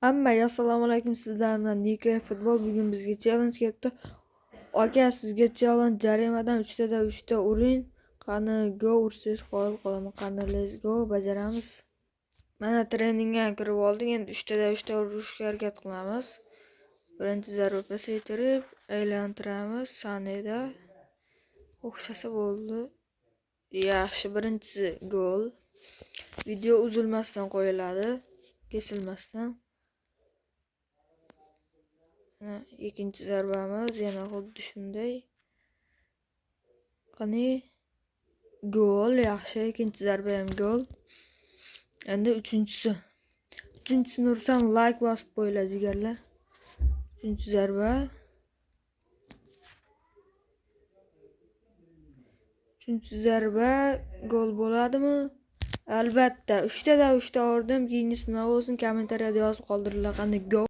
Hammaga assalomu alaykum, sizlar bilan Niko Futbol. Bugun bizga challenge kelibdi. Aka, sizga challenge: jarimadan 3 tada 3 ta uring. Qani, go, ursangiz qoyil qolaman. Qani, let's go, bajaramiz. Mana, treningga ham kirib oldik. Endi 3 tada 3 ta urishga harakat qilamiz. Birinchi zarba pasaytirib aylantiramiz. Saneda o'xshasa bo'ldi. Yaxshi, birinchisi gol. Video uzilmasdan qo'yiladi, kesilmasdan. Mana ikkinchi zarbamiz yana xuddi shunday. Qani, gol, yaxshi, ikkinchi zarba ham gol. Endi uchinchisi. Uchinchisini ursam, like bosib qo'yinglar, jigarlar. Uchinchi zarba. Uchinchi zarba gol bo'ladimi? Albatta, 3 tada 3 ta urdim. Keyingisi nima bo'lsin, kommentariyada yozib qoldiringlar. Qani, go.